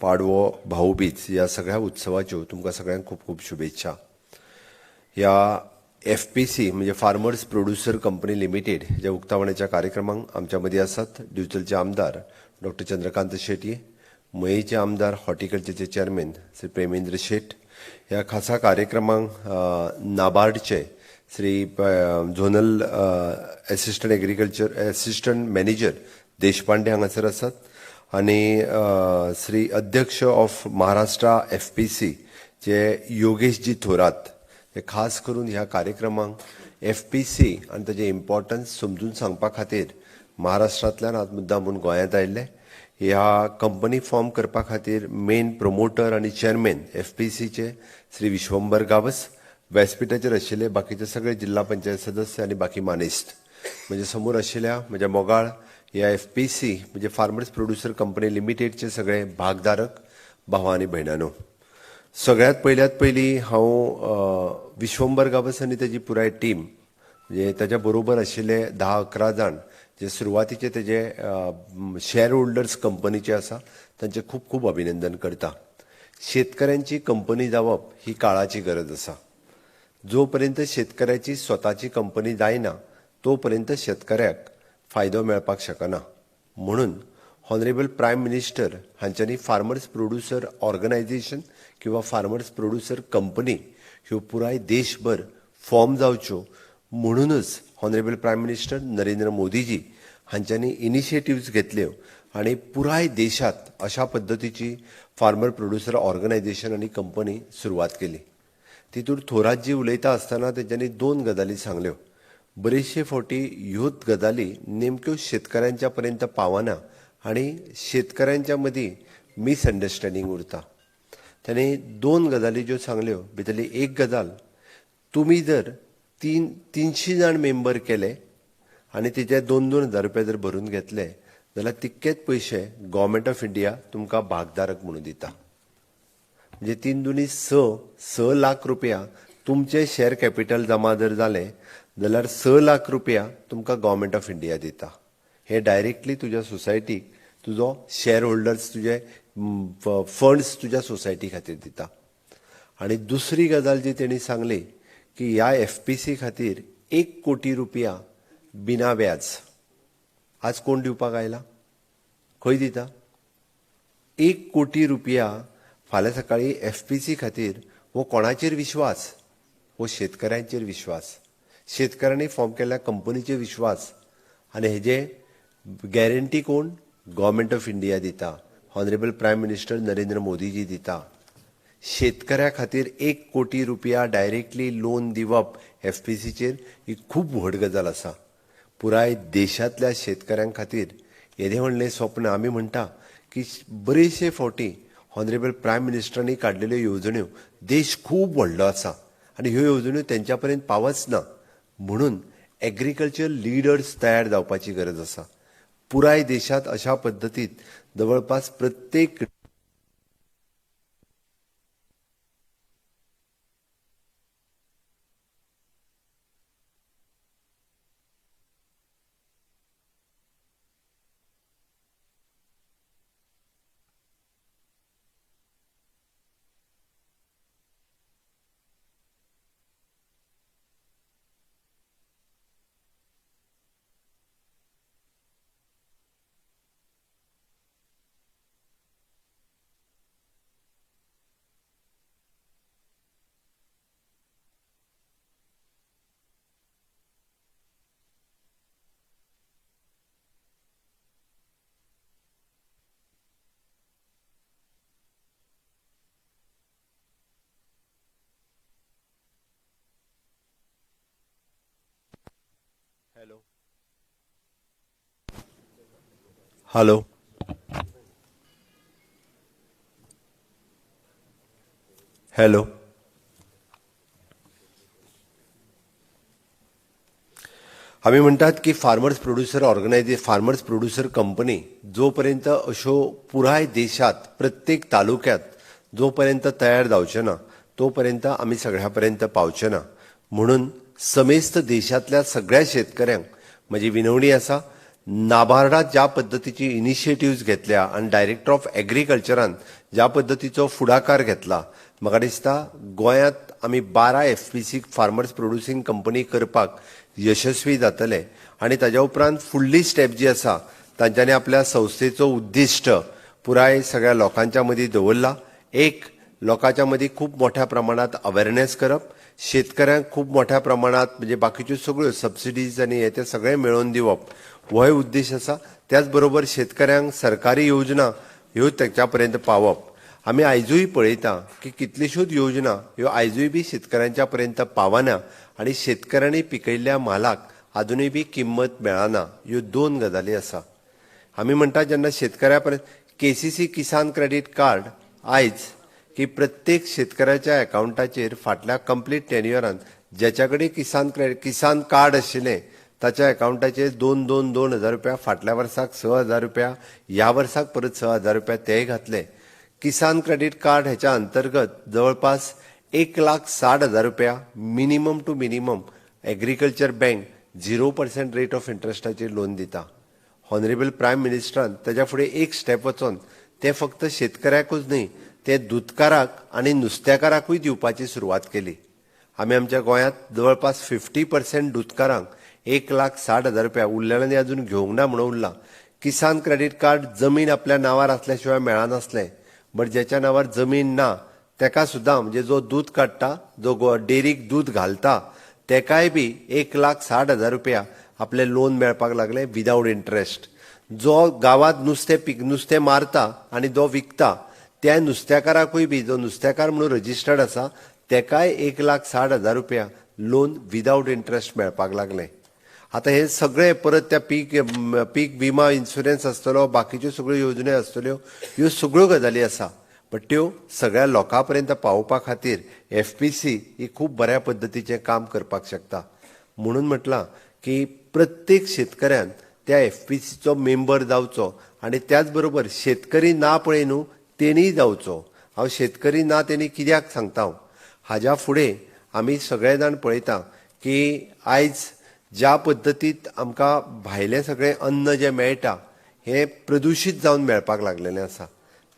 पाडवो, भाऊबीज ह्या सगळ्या उत्सवाच्यो तुमकां सगळ्यांक खूब खूब शुभेच्छा. ह्या FPC म्हणजे फार्मर्स प्रोड्युसर कंपनी लिमिटेड ज्या उक्तावण्याच्या कार्यक्रमांक आमच्या मदीं आसात दिवचलचे आमदार डॉक्टर चंद्रकांत शेटये, मयेचे आमदार हॉर्टिकल्चरचे चेअरमॅन श्री प्रेमेंद्र शेट, ह्या खासा कार्यक्रमांक नाबार्डचे Shri zonal assistant agriculture assistant manager Deshpande हांगासर आसात आनी श्री अध्यक्ष ऑफ महाराष्ट्रा FPC जे योगेशजी थोरात हे खास करून ह्या कार्यक्रमांक FPC आनी ताजें इम्पॉर्टन्स समजून सांगपा खातीर महाराष्ट्रांतल्यान आज मुद्दाम म्हूण गोंयांत आयिल्ले. ह्या कंपनी फॉर्म करपा खातीर मेन प्रोमोटर आनी चेअरमॅन FPCचे श्री विश्वंबर गावस, व्यासपिठाचेर आशिल्ले बाकीचे सगळे जिल्हा पंचायत सदस्य आनी बाकी मानेस्त, म्हणजे समोर आशिल्ल्या म्हज्या मोगाळ ह्या FPC म्हणजे फार्मर्स प्रोड्युसर कंपनी लिमिटेडचे सगळे भागधारक भाव आनी भयणांनो, सगळ्यात पयल्यात पयलीं हांव विश्वंबर गावस आनी तेजी पुराय टीम म्हणजे ताच्या बरोबर आशिल्ले 10-11 जाण जे सुरवातीचे तेजे शेअर होल्डर्स कंपनीचे आसा तांचे खूब खूब अभिनंदन करता. शेतकऱ्यांची कंपनी जावप ही काळाची गरज आसा. जोपर्यंत शेतकऱ्याची स्वताची कंपनी जायना तोपर्यंत शेतकऱ्याक फायदो मेळपाक शकना. म्हणून ऑनरेबल प्रायम मिनिस्टर हांच्यांनी फार्मर्स प्रोड्युसर ऑर्गनायझेशन किंवा फार्मर्स प्रोड्युसर कंपनी ह्यो पुराय देशभर फॉर्म जावच्यो म्हणूनच ऑनरेबल प्रायम मिनिस्टर नरेंद्र मोदीजी हांच्यांनी इनिशिएटिव्ज घेतल्यो आनी पुराय देशांत अशा पद्दतीची फार्मर प्रोड्युसर ऑर्गनायझेशन आनी कंपनी सुरवात केली. तितूर थोरात जी उलयता आसतना तेंच्यांनी दोन गजाली सांगल्यो. बरेचशे फावटी ह्योच गजाली नेमक्यो शेतकऱ्यांच्या पर्यंत पावना आनी शेतकऱ्यांच्या मदीं मिसअंडरस्टँडींग उरता. ताणें दोन गजाली ज्यो सांगल्यो भितरली एक गजाल, तुमी जर 300 जाण मेंबर केले आनी तेजे 2-2 हजार रुपया जर भरून घेतले जाल्यार तितकेच पयशे गव्हर्मेंट ऑफ इंडिया तुमकां भागधारक म्हणून दिता. म्हणजे 3 दुनी 6 लाख रुपया तुमचें शेअर कॅपिटल जमा जर जालें जाल्यार 6 लाख रुपया तुमकां गव्हर्मेंट ऑफ इंडिया दिता. हे डायरेक्टली तुज्या सोसायटीक तुजो शेअर होल्डर्स तुजे फंड्स तुज्या सोसायटी खातीर दिता. आनी दुसरी गजाल जी तेणी सांगली की ह्या FPC खातीर 1 कोटी रुपया बिना व्याज आज कोण दिवपाक आयला? खंय दिता? 1 कोटी रुपया फाल्यां सकाळीं FPC खातीर हो कोणाचेर विश्वास? हो शेतकऱ्यांचेर विश्वास, शेतकऱ्यांनी फॉर्म केल्ल्या कंपनीचेर विश्वास. आनी हेजे गॅरंटी कोण? गव्हर्मेंट ऑफ इंडिया दिता, ऑनरेबल प्रायम मिनिस्टर नरेंद्र मोदीजी दिता. शेतकऱ्या खातीर 1 कोटी रुपया डायरेक्टली लोन दिवप FPCचेर ही खूब व्हड गजाल आसा. पुराय देशांतल्या शेतकऱ्यां खातीर येदें व्हडलें स्वप्न. आमी म्हणटा की बरेचशे फावटी ऑनरेबल प्रायम मिनिस्टरांनी काडलेल्यो येवजण्यो, देश खूब व्हडलो आसा आनी ह्यो येवजण्यो तेंच्या पर्यंत पावच ना, म्हणून एग्रीकल्चर लिडर्स तयार जावपाची गरज आसा. पुराय देशांत अशा पद्दतीत जवळपास प्रत्येक हॅलो हॅलो हॅलो आमी म्हणटात की farmers producer organisation, farmers producer company जोपर्यंत अश्यो पुराय देशांत प्रत्येक तालुक्यांत जोपर्यंत तयार जावचें ना तोपर्यंत आमी सगळ्या पर्यंत पावचे ना. म्हणून समेस्त देशांतल्या सगळ्या शेतकऱ्यांक म्हजी विनवणी आसा, नाबार्डात ज्या पद्दतीची इनिशिएटिव्ज घेतल्या आनी डायरेक्टर ऑफ एग्रीकल्चरान ज्या पद्दतीचो फुडाकार घेतला, म्हाका दिसता गोंयांत आमी 12 FPC farmers producing company करपाक यशस्वी जातले. आनी ताज्या उपरांत फुडली स्टेप जी आसा, तांच्यांनी आपल्या संस्थेचो उद्दिश्ट पुराय सगळ्या लोकांच्या मदीं दवरला. एक, लोकांच्या मदीं खूब मोठ्या प्रमाणांत अवेरनेस करप, शेतकऱ्यांक खूब मोठ्या प्रमाणांत म्हणजे बाकीच्यो सगळ्यो सबसिडीज आनी हे ते सगळें मेळोवन दिवप होय उद्देश आसा. त्याच बरोबर शेतकऱ्यांक सरकारी योजना ह्यो तांच्या पर्यंत पावप. आमी आयजूय पळयता की कितल्योश्योच योजना ह्यो आयजूय बी शेतकऱ्यांच्या पर्यंत पावना आनी शेतकऱ्यांनी पिकयल्ल्या म्हालाक आजुनूय बी किंमत मेळना. ह्यो दोन गजाली आसा. आमी म्हणटा, जेन्ना शेतकऱ्या पर्यंत केसीसी किसान क्रेडीट कार्ड आयज की प्रत्येक शेतकऱ्याच्या एकावंटाचेर फाटल्या कंप्लीट टेन्युअरान ज्याच्या कडेन किसान कार्ड आशिल्लें ताच्या एकावंटाचेर दोन दोन 2,000 रुपया, फाटल्या वर्साक 6,000 रुपया, ह्या वर्साक परत 6,000 रुपया तेय घातले. किसान क्रेडीट कार्ड ह्याच्या अंतर्गत जवळपास 1,60,000 रुपया minimum to minimum agriculture bank 0% rate of इंट्रस्टाचेर loan दिता. ऑनरेबल प्रायम मिनिस्टरान ताच्या फुडें एक स्टेप वचोन ते फक्त शेतकऱ्याकूच न्हय, ते दुदकाराक आनी नुस्त्याकाराकूय दिवपाची सुरवात केली. आमी आमच्या गोंयांत जवळपास 50% दुदकारांक 1,60,000 रुपया, उरलेल्यांनी अजून घेवंक ना म्हणून उरलां. किसान क्रेडीट कार्ड जमीन आपल्या नांवार आसल्या शिवाय मेळनासलें, बट ज्याच्या नांवार जमीन ना तेका सुद्दां, म्हणजे जो दूद काडटा, जो डेरीक दूद घालता, तेकाय बी 1,60,000 रुपया आपले लोन मेळपाक लागले विदावट इंट्रस्ट. जो गांवांत नुस्तें पीक नुस्तें मारता आनी जो विकता त्या नुस्त्याकाराकूय बी, जो नुस्तेकार म्हणून रजिस्टर्ड आसा, तेकाय 1,60,000 रुपया लोन विदावट इंट्रस्ट मेळपाक लागलें. आतां हे सगळे परत त्या पीक पीक विमा इन्शुरन्स आसतलो, बाकीच्यो सगळ्यो येवजण्यो आसतल्यो, ह्यो सगळ्यो गजाली आसा, बट त्यो सगळ्या लोकां पर्यंत पावोवपा खातीर एफपीसी ही खूब बऱ्या पद्दतीचें काम करपाक शकता. म्हणून म्हटलां की प्रत्येक शेतकऱ्यान त्या एफपीसीचो मेंबर जावचो आनी त्याच बरोबर शेतकरी ना पळय न्हू, तेणीय जावचो. हांव शेतकरी ना तेणी कित्याक सांगता? हांव हाज्या फुडें आमी सगळे जाण पळयता की आयज ज्या पद्दतीत आमकां भायलें सगळें अन्न जें मेळटा हें प्रदुशीत जावन मेळपाक लागलेलें आसा.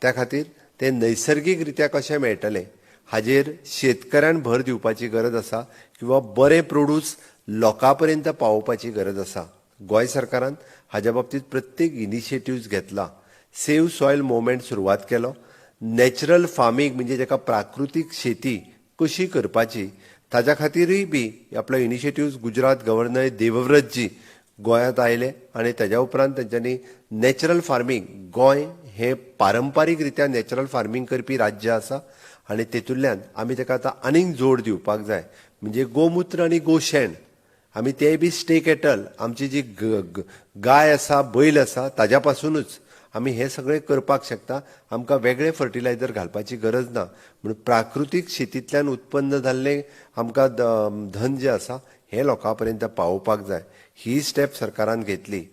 त्या खातीर तें नैसर्गीक रित्या कशें मेळटलें हाजेर शेतकऱ्यान भर दिवपाची गरज आसा किंवा बरें प्रोड्यूस लोकां पर्यंत पावोवपाची गरज आसा. गोंय सरकारान हाज्या बाबतींत प्रत्येक इनिशिएटिव्ज घेतला. सेव्ह सॉयल मुवमेंट सुरवात केलो. नॅचरल फार्मींग, म्हणजे जाका प्राकृतीक शेती कशी करपाची, ताज्या खातीरूय बी आपलो इनिशिएटिव्ज गुजरात गव्हर्नर देवव्रतजी गोंयांत आयले आनी ताज्या उपरांत तेंच्यांनी नॅचरल फार्मींग, गोंय हें पारंपारीक रित्या नॅचरल फार्मींग करपी राज्य आसा आनी तेतूंतल्यान आमी ताका आतां आनीक जोड दिवपाक जाय. म्हणजे गोमुत्र आनी गोशेण आमी ते बी स्टे कॅटल, आमची जी गाय आसा, बैल आसा, ताज्या पासुनूच आमी हें सगळें करपाक शकता. आमकां वेगळे फर्टिलायझर घालपाची गरज ना. म्हणून प्राकृतीक शेतींतल्यान उत्पन्न जाल्लें आमकां धन जें आसा हें लोकां पर्यंत पावोवपाक जाय. ही स्टेप सरकारान घेतली.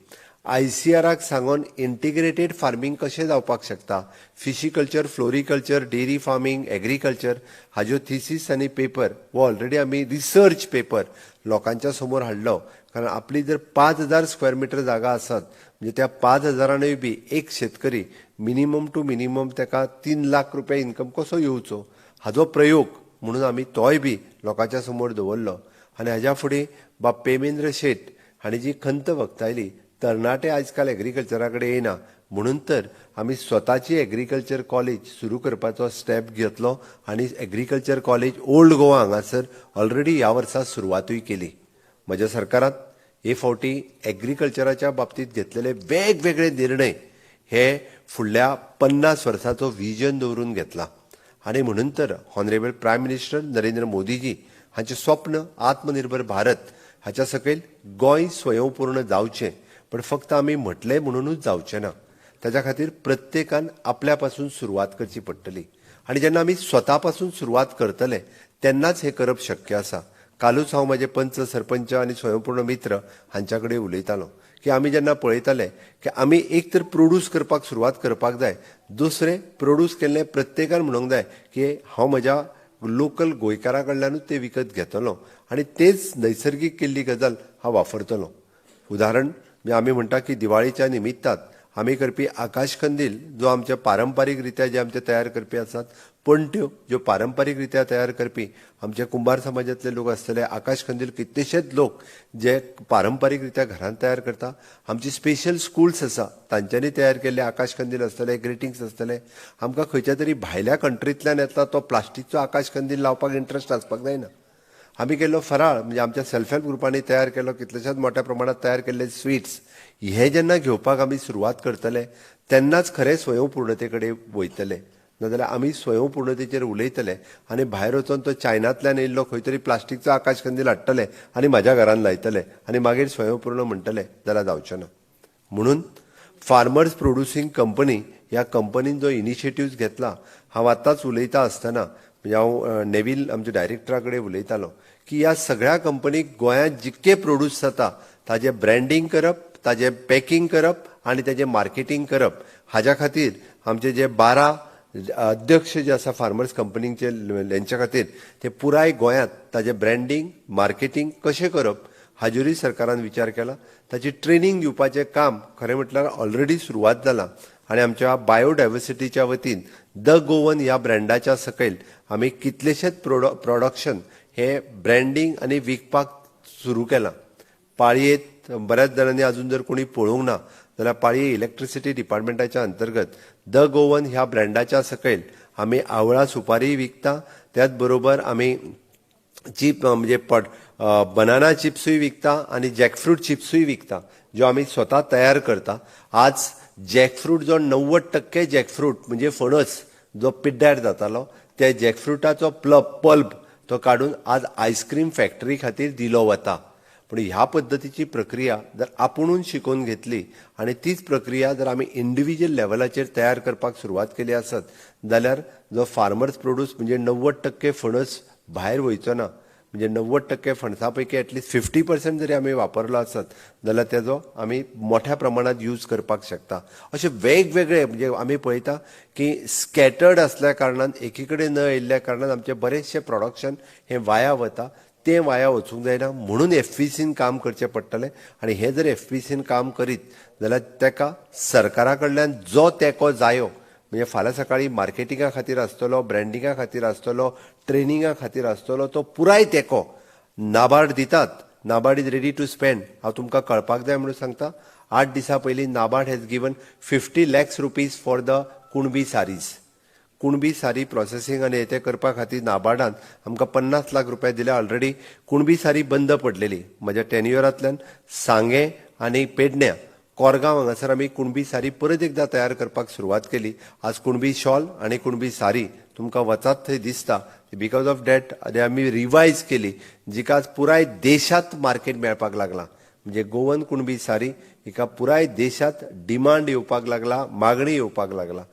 आयसीआराक सांगून इंटिग्रेटेड फार्मींग कशें जावपाक शकता, pisciculture, floriculture, dairy farming, agriculture, हाज्यो थिसीस आनी पेपर हो ऑलरेडी आमी रिसर्च पेपर लोकांच्या समोर हाडलो. कारण आपली जर 5,000 स्क्वेअर मिटर जागा आसत, म्हणजे त्या 5,000नूय बी एक शेतकरी मिनिमम टू मिनिमम ताका 3 लाख रुपया इन्कम कसो येवचो हाजो प्रयोग म्हणून आमी तोय बी लोकांच्या समोर दवरलो. आनी हाज्या फुडें बाब पेमेंद्र शेट हांणी जी खंत वक्तायली, तरणाटे आजकाल एग्रीकल्चरा कडेन येना, म्हणून तर आमी स्वताची एग्रीकल्चर कॉलेज सुरू करपाचो स्टेप घेतलो आनी एग्रीकल्चर कॉलेज ओल्ड गोवा हांगासर ऑलरेडी ह्या वर्सा सुरवातूय केली. म्हज्या सरकारांत हे फावटी एग्रीकल्चराच्या बाबतींत घेतलेले वेगवेगळे निर्णय हे फुडल्या 50 वर्साचो विजन दवरून घेतला. आनी म्हणून तर ऑनरेबल प्रायम मिनिस्टर नरेंद्र मोदीजी हांचें स्वप्न आत्मनिर्भर भारत हाच्या सकयल गोंय स्वयंपूर्ण जावचें. पण फक्त आमी म्हटलें म्हणुनूच जावचें ना. ताच्या खातीर प्रत्येकान आपल्या पासून सुरवात करची पडटली आनी जेन्ना आमी स्वता पासून सुरवात करतले तेन्नाच हें करप शक्य आसा. कालूच हांव म्हजे पंच, सरपंच आनी स्वयंपूर्ण मित्र हांच्या कडेन उलयतालो की आमी जेन्ना पळयताले की आमी एक तर प्रोड्यूस करपाक सुरवात करपाक जाय, दुसरें प्रोड्यूस केल्लें प्रत्येकान म्हणूंक जाय की हांव म्हज्या लोकल गोंयकारा कडल्यानूच ते विकत घेतलो आनी तेच नैसर्गीक केल्ली गजाल हांव वापरतलो. उदाहरण म्हणजे आमी म्हणटा की दिवाळीच्या निमित्तात आमी करपी आकाशकंदील जो आमचे पारंपारीक रित्या जे आमचे तयार करपी आसात, पणट्यो ज्यो पारंपारीक रित्या तयार करपी आमचे कुंभार समाजांतले लोक आसतले, आकाशकंदील कितलेशेच लोक जे पारंपारीक रित्या घरांत तयार करता. आमची स्पेशल स्कुल्स आसा तांच्यांनी तयार केल्ले आकाशकंदील आसतले, ग्रिटींग्स आसतले. आमकां खंयच्या तरी भायल्या कंट्रींतल्यान येतला तो प्लास्टीकचो आकाशकंदील लावपाक इंट्रस्ट आसपाक जायना. आमी केल्लो फराळ म्हणजे आमच्या सेल्फ हेल्प ग्रुपांनी तयार केल्लो कितलेशाच मोठ्या प्रमाणात तयार केल्ले स्वीट्स हे जेन्ना घेवपाक आमी सुरवात करतले तेन्नाच खरें स्वयंपूर्णते कडेन वयतले. नाजाल्यार आमी स्वयंपूर्णतेचेर उलयतले आनी भायर वचोन तो चायनांतल्यान येयल्लो खंय तरी प्लास्टीकचो आकाशकंदील हाडटले आनी म्हाज्या घरान लायतले आनी मागीर स्वयंपूर्ण म्हणटले जाल्यार जावचें ना. म्हणून फार्मर्स प्रोड्युसींग कंपनी ह्या कंपनीन जो इनिशिएटिव्ज घेतला, हांव आतांच उलयता आसतना म्हणजे हांव नेवील आमच्या डायरेक्टरा कडेन उलयतालो की ह्या सगळ्या कंपनीक गोंयांत जितके प्रोड्यूस जाता ताजें ब्रँडींग करप, ताजें पॅकींग करप आनी ताजें मार्केटींग करप हाज्या खातीर आमचे जे 12 अध्यक्ष जे आसा फार्मर्स कंपनीचे हेंच्या खातीर ते पुराय गोंयांत ताजें ब्रँडींग मार्केटींग कशें करप हाजेरूय सरकारान विचार केला. ताची ट्रेनींग दिवपाचें काम खरें म्हटल्यार ऑलरेडी सुरवात जालां आनी आमच्या बायोडायवर्सिटीच्या वतीन the Goan ह्या ब्रँडाच्या सकयल आमी कितलेशेच प्रोडक्शन हे ब्रँडींग आनी विकपाक सुरू केलां. पाळयेंत बऱ्याच जाणांनी अजून जर कोणी पळोवंक ना जाल्यार पाळये इलेक्ट्रिसिटी डिपार्टमेंटाच्या अंतर्गत the Goan ह्या ब्रँडाच्या सकयल आमी आवळा सुपारी विकता, त्याच बरोबर आमी चीप म्हणजे पट बनाना चिप्सूय विकता आनी जॅकफ्रूट चिप्सूय विकता ज्यो आमी स्वता तयार करता. आज जॅकफ्रूट जो 90% जॅकफ्रूट म्हणजे फणस जो पिड्ड्यार जातालो त्या जॅकफ्रुटाचो पल्प तो काडून आज आयस्क्रीम फॅक्टरी खातीर दिलो वता. पूण ह्या पद्दतीची प्रक्रिया जर आपुणून शिकोवन घेतली आनी तीच प्रक्रिया जर आमी इंडिविज्युअल लेवलाचेर तयार करपाक सुरवात केली आसत जाल्यार जो फार्मर्स प्रोड्यूस म्हणजे 90% फणस भायर वयचो ना. म्हणजे 90% फणसा पैकी एटलिस्ट 50% जरी आमी वापरलो आसत जाल्यार तेजो आमी मोठ्या प्रमाणात यूज करपाक शकता. अशे वेगवेगळे म्हणजे आमी पळयता की स्कॅटर्ड आसल्या कारणान एकी कडेन न येयल्ल्या कारणान आमचें बरेचशें प्रोडक्शन हें वाया वता. तें वाया वचूंक जायना म्हणून एफपीसीन काम करचें पडटलें आनी हें जर एफपीसीन काम करीत जाल्यार तेका सरकारा कडल्यान जो तेंको जायो म्हणजे फाल्यां सकाळीं मार्केटिंगा खातीर आसतलो, ब्रँडिंगा खातीर आसतलो, ट्रेनिंगा खातीर आसतलो, तो पुराय तेंको नाबार्ड दितात. NABARD is ready to spend. हांव तुमकां कळपाक जाय म्हणून सांगता, 8 दिसां पयलीं NABARD has given 50 lakhs rupees for the Kunbi saris. Kunbi sari processing आनी हें तें करपा खातीर नाबार्डान आमकां 50 लाख रुपया दिले. ऑलरेडी कुणबी सारी बंद पडलेली. म्हज्या टेन्युअरांतल्यान सांगें आनी पेडण्यां कोरगांव हांगासर आमी कुणबी सारी परत एकदां तयार करपाक सुरवात केली. आज कुणबी शॉल आनी कुणबी सारी तुमकां वचात थंय दिसता. Because of that आमी रिवायज केली जिका आज पुराय देशांत मार्केट मेळपाक लागलां. म्हणजे गोवन कुणबी सारी हिका पुराय देशांत डिमांड येवपाक लागला, मागणी येवपाक लागला.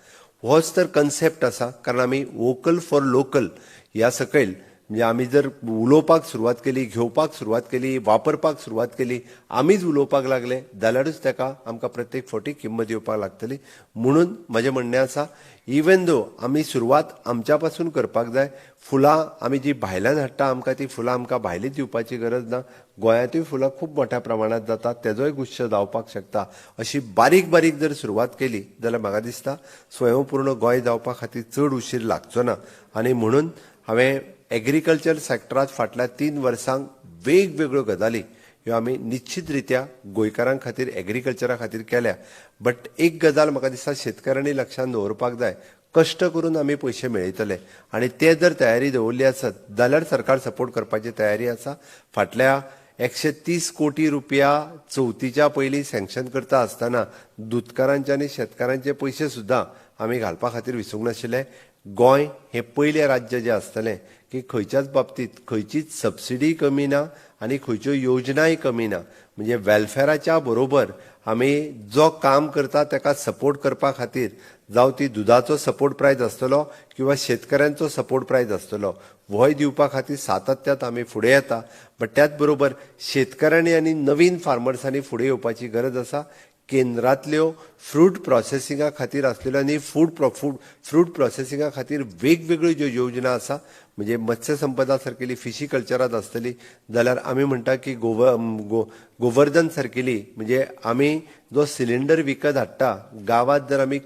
होच तर कन्सेप्ट आसा, कारण आमी वोकल फॉर लोकल ह्या सकयल म्हणजे आमी जर उलोवपाक सुरवात केली, घेवपाक सुरवात केली, वापरपाक सुरवात केली, आमीच उलोवपाक लागले जाल्यारूच ताका आमकां प्रत्येक फावटी किंमत येवपाक लागतली. म्हणून म्हजें म्हणणें आसा, इवन दो आमी सुरवात आमच्या पासून करपाक जाय. फुलां आमी जी भायल्यान हाडटा आमकां ती फुलां आमकां भायलीच दिवपाची गरज ना. गोंयांतूय फुलां खूब मोठ्या प्रमाणांत जातात, तेजोय गुच्छ जावपाक शकता. अशी बारीक बारीक जर सुरवात केली जाल्यार म्हाका दिसता स्वयंपूर्ण गोंय जावपा खातीर चड उशीर लागचो ना. आनी म्हणून हांवें एग्रीकल्चर सेक्टरांत फाटल्या 3 वर्सांक वेगवेगळ्यो गजाली ह्यो आमी निश्चित रित्या गोंयकारां खातीर एग्रीकल्चरा खातीर केल्या. बट एक गजाल म्हाका दिसता शेतकऱ्यांनी लक्षांत दवरपाक जाय, कश्ट करून आमी पयशे मेळयतले आनी ते जर तयारी दवरली आसत जाल्यार सरकार सपोर्ट करपाची तयारी आसा. फाटल्या 130 कोटी रुपया चवथीच्या पयलीं सँक्शन करता आसतना दुदकारांचे आनी शेतकारांचे पयशे सुद्दां आमी घालपा खातीर विसरूंक नाशिल्ले. गोंय हें पयलें राज्य जें आसतलें की खंयच्याच बाबतींत खंयचीच सबसिडी कमी ना आनी खंयच्यो योजनाय कमी ना. म्हणजे वेलफेराच्या बरोबर आमी जो काम करता ताका सपोर्ट करपा खातीर, जावं ती दुदाचो सपोर्ट प्रायज आसतलो किंवा शेतकऱ्यांचो सपोर्ट प्रायज आसतलो, होय दिवपा खातीर सातत्यात आमी फुडें येता. बट त्याच बरोबर शेतकऱ्यांनी आनी नवीन फार्मर्सांनी फुडें येवपाची गरज आसा. केंद्रांतल्यो फ्रूट प्रोसेसिंगा खातीर आसलेल्यो आनी फूड फूड फ्रूट प्रोसेसिंगा खातीर वेगवेगळ्यो ज्यो योजना आसा, म्हणजे मत्स्य संपदा सारकेली फिशी कल्चरांत आसतली, जाल्यार आमी म्हणटा की गोवर्धन सारकेली, म्हणजे आमी जो सिलिंडर विकत हाडटा गांवांत, जर आमी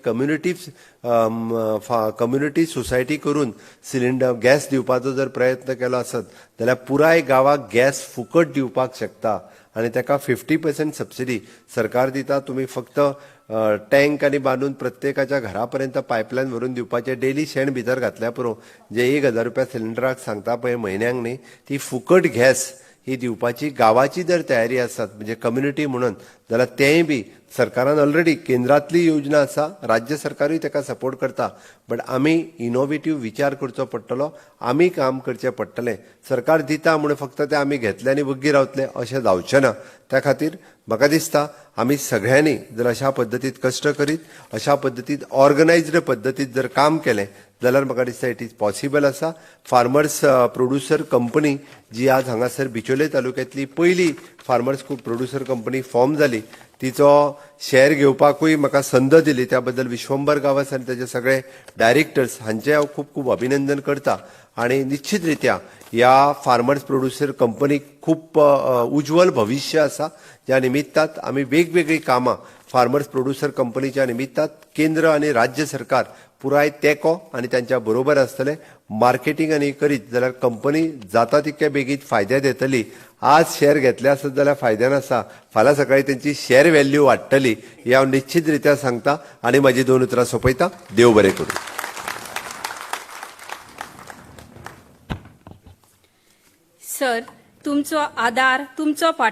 कम्युनिटी सोसायटी करून सिलिंडर गॅस दिवपाचो जर प्रयत्न केलो आसत जाल्यार पुराय गांवाक गॅस फुकट दिवपाक शकता आनी ताका 50% सबसिडी सरकार दिता. तुमी फक्त टँक आनी बांदून प्रत्येकाच्या घरा पर्यंत पायपलायन व्हरून दिवपाचें. डेली शेण भितर घातल्या पुरो, जे 1000 रुपया सिलिंडराक सांगता पळय म्हयन्यांक न्ही, ती फुकट गॅस ही दिवपाची गांवाची जर तयारी आसत, म्हणजे कम्युनिटी म्हणून, जाल्यार तेंय बी सरकारान ऑलरेडी केंद्रांतली योजना आसा, राज्य सरकारूय ताका सपोर्ट करता. बट आमी इनोवेटीव विचार करचो पडटलो, आमी काम करचें पडटलें. सरकार दिता म्हणून फक्त तें आमी घेतलें आनी वग्गी रावतले अशें जावचें ना. त्या खातीर म्हाका दिसता आमी सगळ्यांनी जर अशा पद्दतीत कश्ट करीत, अशा पद्दतीत ऑर्गनायज्ड पद्दतीत जर काम केलें जाल्यार म्हाका दिसता it is possible आसा. फार्मर्स प्रोड्युसर कंपनी जी आज हांगासर बिचोले तालुक्यांतली पयली फार्मर्स प्रोड्युसर कंपनी फॉर्म जाली, तिचो शेअर घेवपाकूय म्हाका संद दिली, त्या बद्दल विश्वंबर गांवस आनी ताचे सगळे डायरेक्टर्स हांचे हांव खूब खूब अभिनंदन करता. आनी निश्चित रित्या ह्या फार्मर्स प्रोड्युसर कंपनीक खूब उज्ज्वल भविश्य आसा, ज्या निमित्तात आमी वेगवेगळीं कामां फार्मर्स प्रोड्युसर कंपनीच्या निमित्तात केंद्र आनी राज्य सरकार पुराय तेंको आनी तांच्या बरोबर आसतले. मार्केटींग आनी करीत जाल्यार कंपनी जाता तितक्या बेगीन फायद्यात येतली. आज शेअर घेतले आसत जाल्यार फायद्यान आसा, फाल्यां सकाळी तेंची शेअर व्हॅल्यू वाडटली हे हांव निश्चित रित्या सांगता आनी म्हाजी दोन उतरां सोंपयता. देव बरें करूं. सर, तुमचो आदार, तुमचो पाठिंबो.